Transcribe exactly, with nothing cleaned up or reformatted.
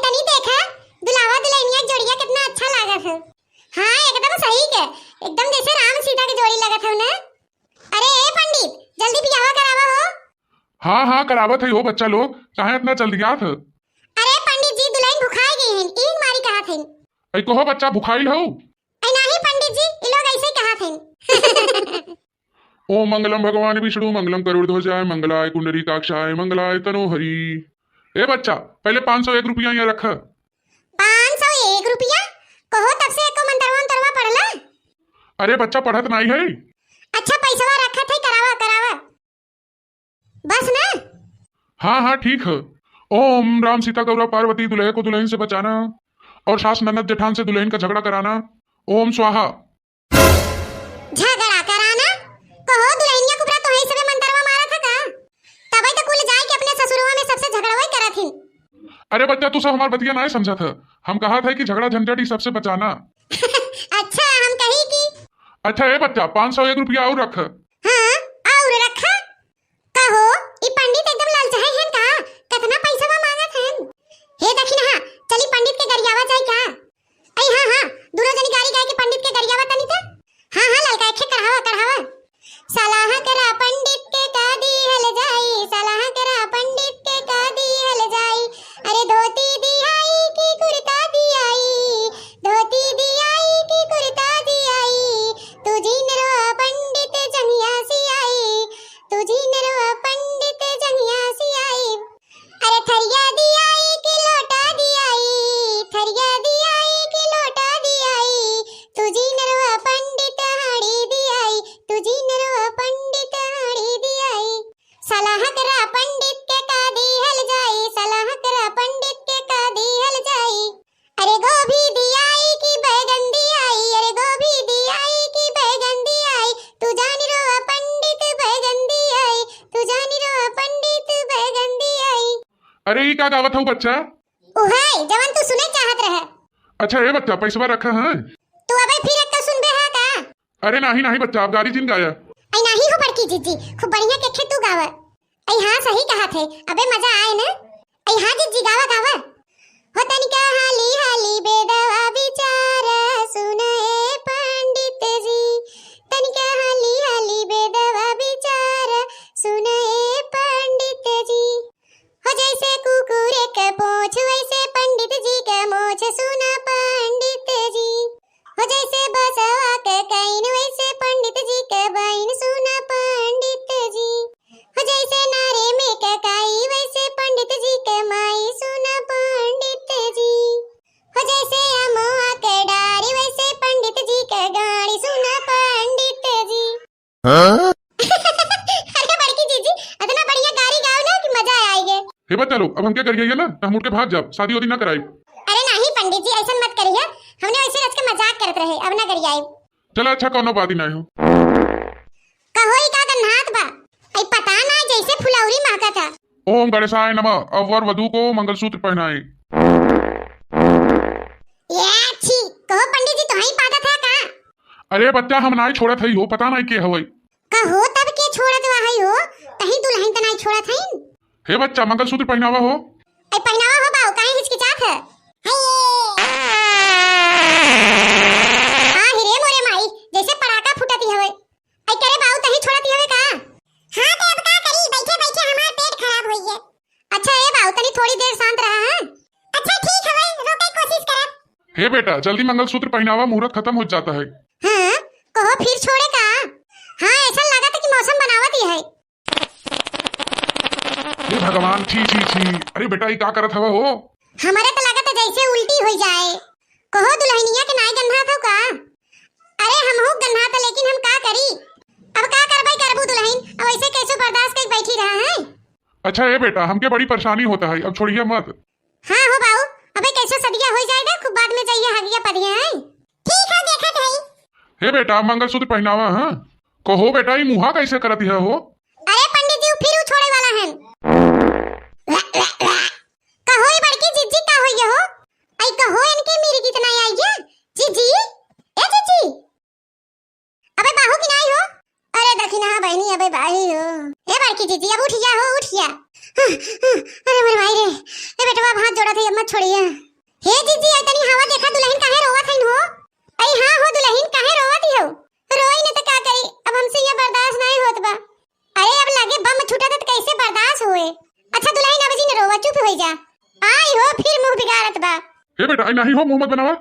अरे देखा, दुल्हवा दुल्हनिया के जोड़िया कितना अच्छा लागत है। हाँ, एकदम सही के, एकदम जैसे राम सीता के जोड़ी लगत है ना। अरे ए पंडित, जल्दी बियाहवा करावा हो। हाँ, हाँ, करावत है हो बच्चा लोग, काहे इतना जल्दियात है? अरे पंडित जी, दुल्हन भुखाई गई है, ईन मारी कहत है। ऐ कहो बच्चा, भुखाइल हो? ऐ नाही पंडित जी, ई लोग ऐसे कहत है। ओम मंगलम भगवान विष्णु मंगलम करुण ध्वजाय मंगलाय कुंडली काक्षाय मंगलाय तनोहरी। ए बच्चा, पहले पाँच सौ एक रुपया यहाँ रख। पाँच सौ एक रुपया? कहो तब से एको मंतरवा उंतरवा पढ़ला? अरे बच्चा, पढ़त नाही है। अच्छा, पैसवा रखत है, करावा, करावा। बस ना? हाँ, हाँ, ठीक है। ओम राम सीता गौरा पार्वती दुल्हे को दुल्हन से बचाना और सास ननद जेठान से दुल्हन का झगड़ा कराना। ओम स्वाहा। झगड़ा कराना? कहो दुल्हनिया कुबरा तोहई सबे मंतरवा मारत है का? तबे तो कुल जाए के अपने ससुरवा में सबसे झगड़वा करत हिन। अरे बच्चा, तू सब हमार बतिया नाय समझत है। हम कहत है कि झगड़ा झंझट ई सबसे बचाना। अच्छा, हम कही कि अच्छा ए बच्चा, पाँच सौ एक रुपया और रख। हाँ, और रखा। कहो, ई पंडित एकदम लालचाहे हैं का? कितना पैसा मांगत हैं? हे दखिनहा, चली पंडित के गरियावा जाए का? ऐ हाँ, हाँ, दोनों जनी गारी गाए के पंडित के गरियावा तनी त। हाँ, हाँ, ललका, एखे करहावा, करहावा। सलाह करा पंडित के का दिहल जाई, सलाह करा पंडित के का दिहल जाई। अरे धोती दियाई कि कुर्ता दियाई, धोती दियाई कि कुर्ता दियाई। तू जिन रो पंडित जंघिया सियाई, तू जिन रो पंडित जंघिया सियाई। अरे थरिया दियाई कि लोटा दियाई, थरिया दियाई कि लोटा दियाई। तू जिन रो पंडित हाड़ी दियाई, तू जिन रो पंडित हाड़ी दियाई। सलाह करा पंडित के का दिहल जाई, सलाह करा पंडित के का दिहल जाई। अरे गोभी दियाई कि बैगन दियाई, अरे गोभी दियाई कि बैगन दियाई। तू जान रो पंडित बैगन दियाई, तू जान रो पंडित बैगन दियाई। अरे ई का गावत हऊ बच्चा? उहे जवन तू सुने चाहत रहे। अच्छा ए बच्चा, पैसवा रखा है। तू अबे फिर एक सुनबे है का? अरे नाही, नाही बच्चा, अब गारी जिन गाया। ऐ नाही हो बड़की जिज्जी, खूब बढ़िया के खे तू गावा। ऐ हाँ, सही कहत है, अबे मजा आए न। ऐ हाँ जिज्जी, गावा, गावा। हो तनिका हाली हाली बेदवा बिचारा सुन ए पंडित जी, तनिका हाली हाली बेदवा बिचारा सुन ए पंडित जी। हो जैसे कुकुर के पोंछ वैसे पंडित जी के मोछ सुना पंडित जी। हो जैसे बसवा के कइन वैसे पंडित जी के बइन सुना पंडित जी। हो जैसे नारे में के काई वैसे पंडित जी के माई सुना पंडित जी। हो जैसे अमुआ के डारी वैसे पंडित जी के गाड़ी सुना पंडित जी। हाँ? अरे बड़की जीजी, इतना बढ़िया गारी गाओ ना कि मजा आ आइगे। हे बच्चा लोग, अब हमके गरियाइए ना, तो हम उठ के भाग जाब, शादी वादी ना कराई। अरे नाही पंडित जी, ऐसन मत करिए, हमने वैसे रच के मजाक करत रहे, अब ना गरियाई। चला अच्छा, कौनो बात ही ना हो। कहो ई का गन्हात बा, आई पता ना जैसे फुलौरी महकत है। ओम गणेशाय नमः, अब वर वधू को मंगलसूत्र पहनाए। या छी, कहो पंडित जी, तोहई पादत है का? अरे बच्चा, हम नाई छोड़त हई हो, पता नाई के हवई। कहो तब के छोड़त बा हई हो, कहीं दुल्हन त नाई छोड़त हई। हे बच्चा, मंगलसूत्र पहनावा हो। ए पहनावा हो बाऊ, काहे हिचकिचात है? आ हिरे मोरे माई, जैसे पड़ाका फूटती हवे। आई करे बाऊ, तही छोड़ती हवे का? हाँ, तो अब का करी, बैठे बैठे हमार पेट खराब होई है। अच्छा ए बाऊ, तनी थोड़ी देर शांत रहा है। अच्छा ठीक हवे, रोके कोशिश करब। हे बेटा, जल्दी मंगलसूत्र पहनावा, मुहूर्त खत्म हो जाता है। हाँ, कहो फिर छोड़े का? हाँ, ऐसा लगा था कि मौसम बनावत ही है। हे भगवान, छी छी छी। अरे बेटा, ई का करत हवा हो? हमारे तो लगा था जैसे उल्टी हो जाए। कहो दुल्हनिया के नाई गन्हा था का? अरे हमहू गन्हा था, लेकिन हम का करी? अब का करबे करबू दुल्हन, अब ऐसे कैसे बर्दाश्त कर बैठी रहा है? अच्छा ए बेटा, हमके बड़ी परेशानी होता है, अब छोड़िए मत। हाँ हो बाऊ, अबे कैसे सदिया हो जाएगा, खूब बाद में जाइए हगिया पदिया है। ठीक है, देखत है। हे बेटा, मंगलसूत्र पहनावा, हाँ। कहो बेटा, ई मुहा कैसे करत है हो? अरे पंडित जी, उ फिर उ छोड़े वाला है। कहो ई बड़की जिज्जी का होइए हो? आई कहो इनके मेरी कितना आई है? जिज्जी, ए जिज्जी। अबे बाहू की नाई हो? अरे दखिनहा बहनी, अबे बाही हो। ए बड़की जिज्जी, अब उठ जा हो, उठ जा। अरे मोरे माई रे, ए बेटवा, अब हाथ जोड़ा था, अब मत छोड़। बढ़िया। हे जीजी, आई तनी हवा देखा, दुलहिन काहे रोवत हइन हो? अई हाँ हो दुलहिन, काहे रोवत ही हो? रोई न त का करी, अब हमसे यहाँ बर्दाश्त नहीं होत बा। अरे अब लागे बम छूटा त कैसे बर्दाश्त होए? अच्छा दुलहिन अब जिन रोवा, चुप होइ जा। आई हो फिर मुँह बिगाड़त बा। हे बेटा, आई नहीं हो, मुँह मत बनावा।